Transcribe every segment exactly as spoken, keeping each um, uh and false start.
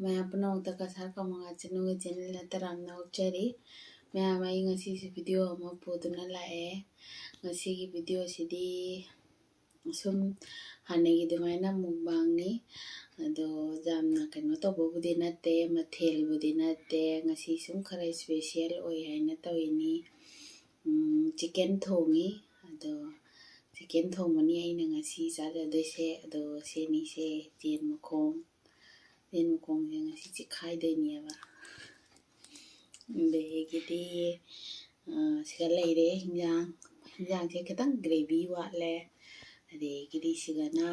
ꯃꯌꯥꯝ ꯄꯨꯝꯅꯃꯛꯇ ꯀꯁꯥꯔ ꯀꯃꯉꯥ ꯆꯅꯨꯒꯤ ꯆꯦꯅꯦꯜꯗ ꯇꯔꯥꯝꯅ ꯑꯣꯛꯆꯔꯤ꯫ ꯃꯌꯥꯝ, ꯑꯩ ꯉꯁꯤꯁꯨ ꯚꯤꯗꯤꯑꯣ ꯑꯃ ꯄꯨꯗꯨꯅ ꯂꯥꯛꯑꯦ꯫ ꯉꯁꯤꯒꯤ ꯚꯤꯗꯤꯑꯣꯁꯤꯗꯤ ꯁꯨꯝ ꯍꯥꯟꯅꯒꯤ ꯑꯗꯨꯃꯥꯏꯅ ꯃꯨꯛꯕꯥꯡꯅꯤ꯫ ꯑꯗꯣ ꯌꯥꯝꯅ ꯀꯩꯅꯣ ꯇꯧꯕꯕꯨꯗꯤ ꯅꯠꯇꯦ, ꯃꯊꯦꯜꯕꯨꯗꯤ ꯅꯠꯇꯦ꯫ ꯉꯁꯤ ꯁꯨꯝ ꯈꯔ ꯏꯁꯄꯦꯁꯦꯜ ꯑꯣꯏ ꯍꯥꯏꯅ ꯇꯧꯔꯤꯅꯤ꯫ ꯎꯝ, ꯆꯤꯀꯟ ꯊꯣꯡꯉꯤ꯫ ꯑꯗꯣ ꯆꯤꯀꯟ ꯊꯣꯡꯕꯅꯤ ꯑꯩꯅ ꯉꯁꯤ ꯆꯥꯖꯗꯣꯏꯁꯦ꯫ ꯑꯗꯣ ꯁꯤꯅꯤꯁꯦ ꯌꯦꯟ ꯃꯈꯣꯡ꯫ ꯌꯦꯟ ꯃꯈꯣꯡꯁꯦ ꯉꯁꯤ ꯆꯤꯛꯈꯥꯏꯗꯣꯏꯅꯦꯕ꯫ ꯑꯗꯒꯤꯗꯤ, ꯑ, ꯁꯤꯒ ꯂꯩꯔꯦ ꯍꯤꯟꯖꯥꯡ꯫ ꯍꯤꯟꯖꯥꯡꯁꯦ ꯈꯤꯇꯪ ꯒ꯭ꯔꯦꯚꯤ ꯋꯥꯠꯂꯦ꯫ ꯑꯗꯒꯤꯗꯤ ꯁꯤꯒꯅ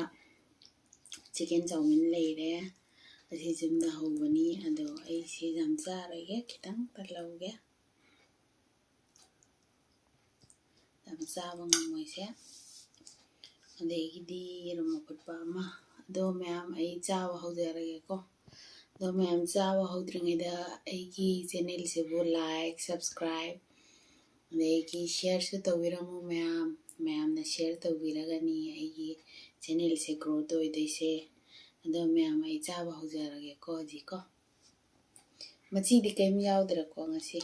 ꯆꯤꯀꯟ ꯆꯧꯃꯤꯟ ꯂꯩꯔꯦ꯫ ꯑꯁꯤ ꯌꯨꯝꯗ ꯍꯧꯕꯅꯤ꯫ ꯑꯗꯣ ꯑꯩ ꯁꯤ ꯌꯥꯝ ꯆꯥꯔꯣꯏꯒꯦ, ꯈꯤꯇꯪꯇ ꯂꯧꯒꯦ꯫ ꯌꯥꯝ ꯆꯥꯕ ꯉꯝꯃꯣꯏꯁꯦ꯫ ꯑꯗꯒꯤꯗꯤ ꯌꯦꯔꯨꯝ ꯑꯐꯨꯠꯄ ꯑꯃ꯫ ꯑꯗꯣ ꯃꯌꯥꯝ, ꯑꯩ ꯆꯥꯕ ꯍꯧꯖꯔꯒꯦꯀꯣ꯫ ꯑꯗꯣ ꯃꯌꯥꯝ, ꯆꯥꯕ ꯍꯧꯗ꯭ꯔꯤꯉꯩꯗ ꯑꯩꯒꯤ ꯆꯦꯅꯦꯜꯁꯤꯕꯨ like, subscribe, ꯑꯗꯒꯤ shareꯁꯨ ꯇꯧꯕꯤꯔꯝꯃꯨ ꯃꯌꯥꯝ꯫ ꯃꯌꯥꯝꯅ share ꯇꯧꯕꯤꯔꯒꯅꯤ ꯑꯩꯒꯤ ꯆꯦꯅꯦꯜꯁꯦ growth ꯑꯣꯏꯗꯣꯏꯁꯦ꯫ ꯑꯗꯣ ꯃꯌꯥꯝ, ꯑꯩ ꯆꯥꯕ ꯍꯧꯖꯔꯒꯦꯀꯣ ꯍꯧꯖꯤꯛꯀꯣ꯫ ꯃꯆꯤꯗꯤ ꯀꯩꯝ ꯌꯥꯎꯗ꯭ꯔꯦꯀꯣ ꯉꯁꯤ꯫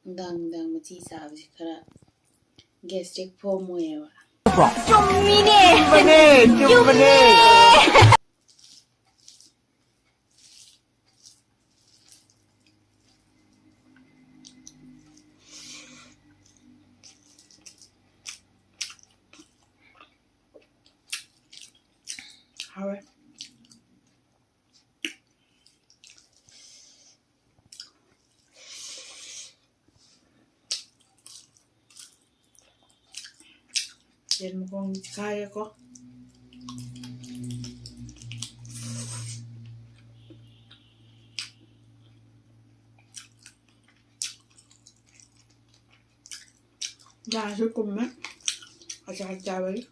ꯅꯨꯡꯗꯥꯡ ꯅꯨꯡꯗꯥꯡ ꯃꯆꯤ ꯆꯥꯕꯁꯦ ꯈꯔ gastric form ꯑꯣꯏꯌꯦꯕ꯫ ꯆꯨꯝꯃꯤꯅꯦ꯫ ꯆꯨꯝꯕꯅꯦ, ꯆꯨꯝꯕꯅꯦ꯫ ꯍꯥꯎꯋꯦ꯫ ꯌꯦꯟ ꯃꯈꯣꯡ ꯆꯤꯈꯥꯏꯔꯦꯀꯣ꯫ ꯌꯥꯁꯨ ꯀꯨꯝꯃꯦ꯫ ꯑꯆꯥꯔ ꯆꯥꯕꯒꯤ꯫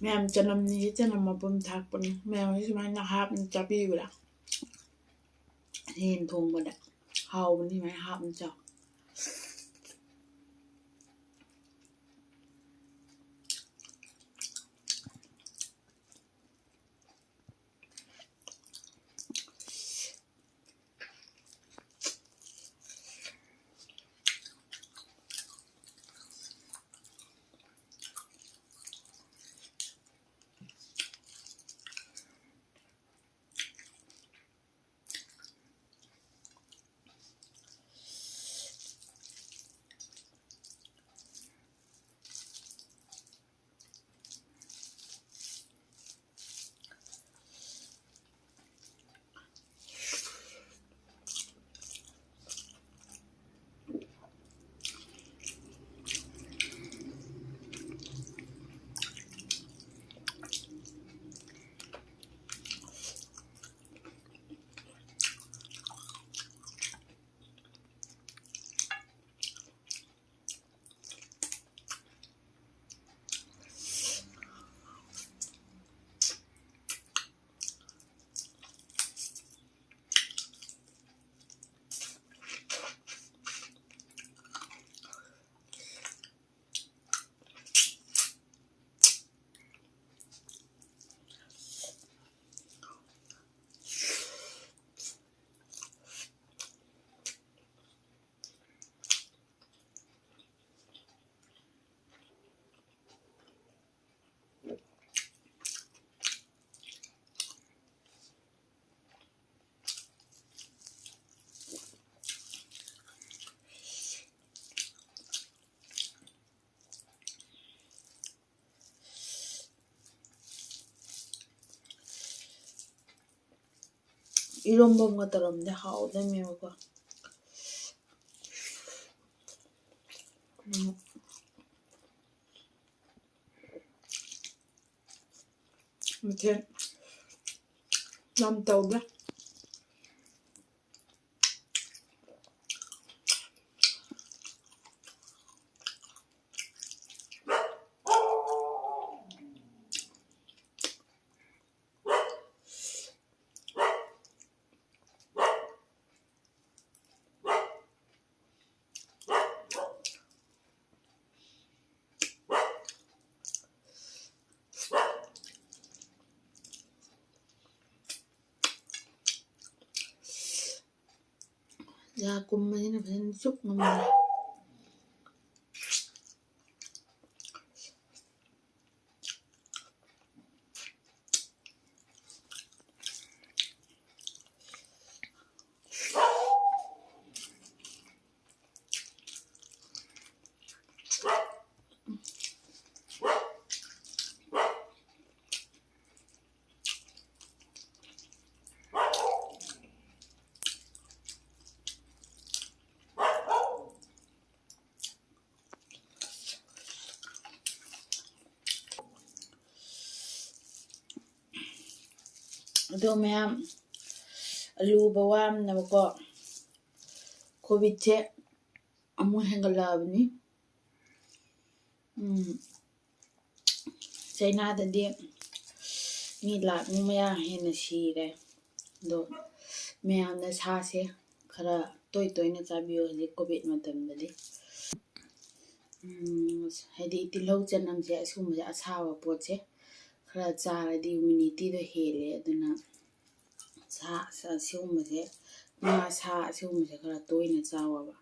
ꯃꯌꯥꯝ ꯆꯅꯝꯅꯤ, ꯆꯅꯝ ꯃꯄꯨꯝ ꯊꯥꯛꯄꯅꯤ꯫ ꯃꯌꯥꯝꯁꯤ ꯁꯨꯃꯥꯏꯅ ꯍꯥꯞꯅ ꯆꯥꯕꯤꯌꯨꯔꯥ? ꯌꯦꯟ ꯊꯣꯡꯕꯗ ꯍꯥꯎꯕꯅꯤ, ꯁꯨꯃꯥꯏꯅ ꯍꯥꯞꯅ ꯆꯥꯎ꯫ ꯏꯔꯣꯝꯕ ꯑꯃꯒ ꯇꯧꯔꯝꯗꯤ ꯍꯥꯎꯗꯣꯏꯅꯦꯕꯀꯣ꯫ ꯎꯝ꯫ ꯃꯊꯦꯜ ꯌꯥꯝ ꯇꯧꯗꯦ꯫ ꯌꯥ ꯀꯨꯝꯕꯁꯤꯅ ꯐꯖꯅ ꯆꯨꯞ ꯉꯝꯗ꯭ꯔꯦ꯫ ꯑꯗꯣ ꯃꯌꯥꯝ, ꯑꯂꯨꯕ ꯋꯥ ꯑꯃꯅꯦꯕꯀꯣ, ꯀꯣꯚꯤꯠꯁꯦ ꯑꯃꯨꯛ ꯍꯦꯟꯒꯠꯂꯛꯑꯕꯅꯤ꯫ ꯎꯝ, ꯆꯩꯅꯥꯗꯗꯤ ꯃꯤ ꯂꯥꯛ ꯃꯌꯥ ꯍꯦꯟꯅ ꯁꯤꯔꯦ꯫ ꯑꯗꯣ ꯃꯌꯥꯝꯅ ꯁꯥꯁꯦ ꯈꯔ ꯇꯣꯏ ꯇꯣꯏꯅ ꯆꯥꯕꯤꯌꯨ ꯍꯧꯖꯤꯛ ꯀꯣꯚꯤꯠ ꯃꯇꯝꯗꯗꯤ꯫ ꯎꯝ, ꯍꯥꯏꯗꯤ ꯇꯤꯜꯍꯧ ꯆꯅꯝꯁꯦ, ꯑꯁꯤꯒꯨꯝꯕꯁꯦ, ꯑꯁꯥꯕ ꯄꯣꯠꯁꯦ ꯈꯔ ꯆꯥꯔꯗꯤ ꯏꯝꯌꯨꯅꯤꯇꯤꯗꯣ ꯍꯦꯜꯂꯦ꯫ ꯑꯗꯨꯅ ꯁꯥ, ꯁꯥ, ꯁꯤꯒꯨꯝꯕꯁꯦ, ꯉꯥ, ꯁꯥ, ꯑꯁꯤꯒꯨꯝꯕꯁꯦ ꯈꯔ ꯇꯣꯏꯅ ꯆꯥꯎꯑꯕ꯫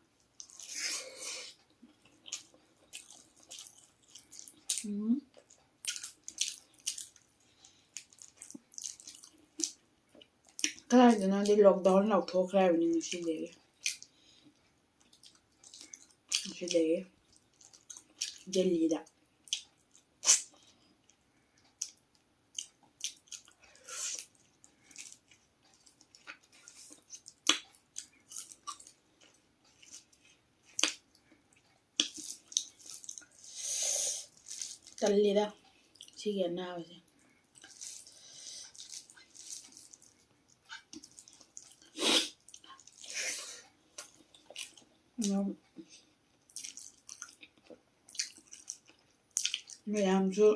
ꯎꯝ꯫ ꯀꯗꯥꯏꯗꯅꯣꯗꯤ ꯂꯣꯛꯗꯥꯎꯟ ꯂꯥꯎꯊꯣꯛꯈ꯭ꯔꯦ ꯍꯥꯏꯕꯅꯤ ꯉꯁꯤꯗꯒꯤ꯫ ꯉꯁꯤꯗꯒꯤ ꯗꯦꯜꯂꯤꯗ꯫ ꯇꯜꯂꯤꯗ ꯁꯤꯒꯤ ꯑꯅꯥꯕꯁꯦ꯫ ꯃꯌꯥꯝꯁꯨ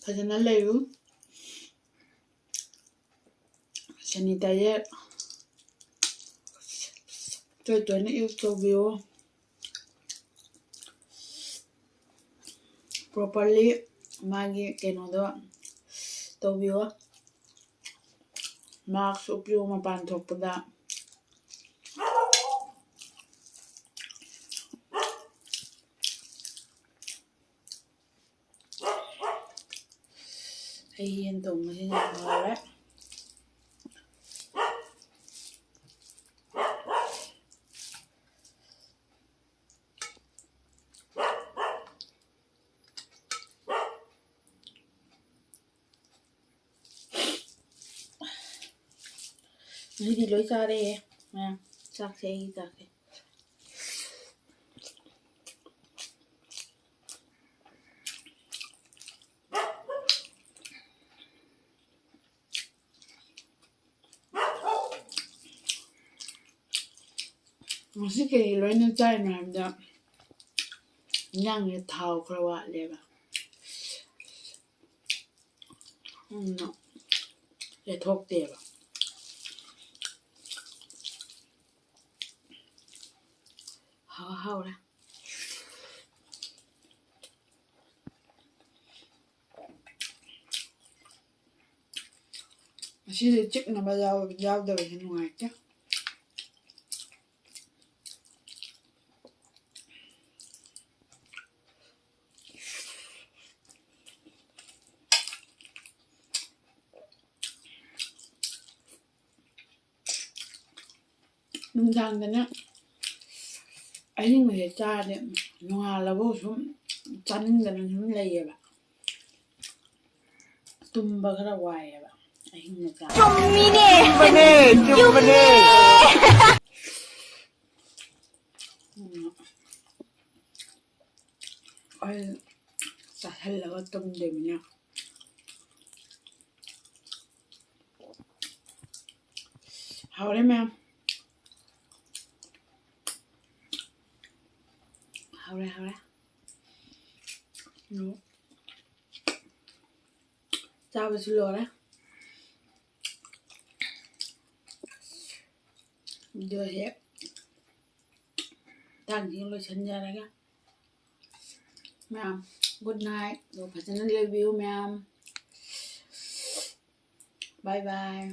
ꯐꯖꯅ ꯂꯩꯌꯨ꯫ ꯁꯦꯅꯤꯇꯥꯏꯖꯔ ꯇꯣꯏ ꯇꯣꯏꯅ ꯌꯨꯁ ꯇꯧꯕꯤꯌꯨ꯫ ꯄ꯭ꯔꯣꯄꯔꯂꯤ ꯃꯥꯒꯤ ꯀꯩꯅꯣꯗꯣ ꯇꯧꯕꯤꯌꯣ꯫ ꯃꯥꯛꯁ ꯎꯞꯄꯤꯌꯨ ꯃꯄꯥꯟ ꯊꯣꯛꯄꯗ꯫ ꯑꯩ ꯌꯦꯟ ꯊꯣꯡꯕꯁꯤꯅ ꯍꯥꯎꯔꯦ꯫ ꯉꯁꯤꯗꯤ ꯂꯣꯏ ꯆꯥꯔꯦ ꯃꯌꯥꯝ꯫ ꯆꯥꯛꯁꯦ ꯑꯩꯒꯤ ꯆꯥꯛꯁꯦ꯫ ꯉꯁꯤ ꯀꯩꯒꯤ ꯂꯣꯏꯅ ꯆꯥꯏꯅꯣ ꯍꯥꯏꯕꯗ, ꯏꯟꯖꯥꯡꯁꯦ ꯊꯥꯎ ꯈꯔ ꯋꯥꯠꯂꯦꯕ꯫ ꯎꯝ, ꯂꯦꯊꯣꯛꯇꯦꯕ꯫ ꯍꯥꯎ-, ꯍꯥꯎꯔꯦ꯫ ꯉꯁꯤꯗꯤ ꯆꯤꯛꯅꯕ ꯌꯥꯎ-, ꯌꯥꯎꯗꯕꯁꯦ ꯅꯨꯡꯉꯥꯏꯇꯦ꯫ ꯅꯨꯡꯗꯥꯡꯗꯅ ꯑꯍꯤꯡꯕꯁꯦ ꯆꯥꯔꯗꯤ ꯅꯣꯡꯉꯥꯜꯂꯕꯨ ꯁꯨꯝ ꯆꯥꯅꯤꯡꯗꯅ ꯁꯨꯝ ꯂꯩꯌꯦꯕ꯫ ꯇꯨꯝꯕ ꯈꯔ ꯋꯥꯏꯌꯦꯕ ꯑꯍꯤꯡꯗ ꯆꯥꯕ꯫ ꯆꯨꯝꯃꯤꯅꯦ! ꯆꯨꯝꯕꯅꯦ, ꯆꯨꯝꯕꯅꯦ꯫ ꯎꯝ꯫ ꯑꯩ ꯆꯥꯁꯜꯂꯒ ꯇꯨꯝꯗꯣꯏꯅꯤꯅ꯫ ꯍꯥꯎꯔꯦ ꯃꯌꯥꯝ꯫ ꯍꯥꯎꯔꯦ, ꯍꯥꯎꯔꯦ꯫ ꯎꯝ꯫ ꯆꯥꯕꯁꯨ ꯂꯣꯏꯔꯦ꯫ ꯑꯗꯨ ꯍꯦꯛ ꯃꯇꯥꯡꯁꯤꯒ ꯂꯣꯏꯁꯤꯟꯖꯔꯒꯦ꯫ ꯃꯌꯥꯝ, good night꯫ ꯑꯗꯨꯒ ꯐꯖꯅ ꯂꯩꯕꯤꯌꯨ ꯃꯌꯥꯝ꯫ Bye bye꯫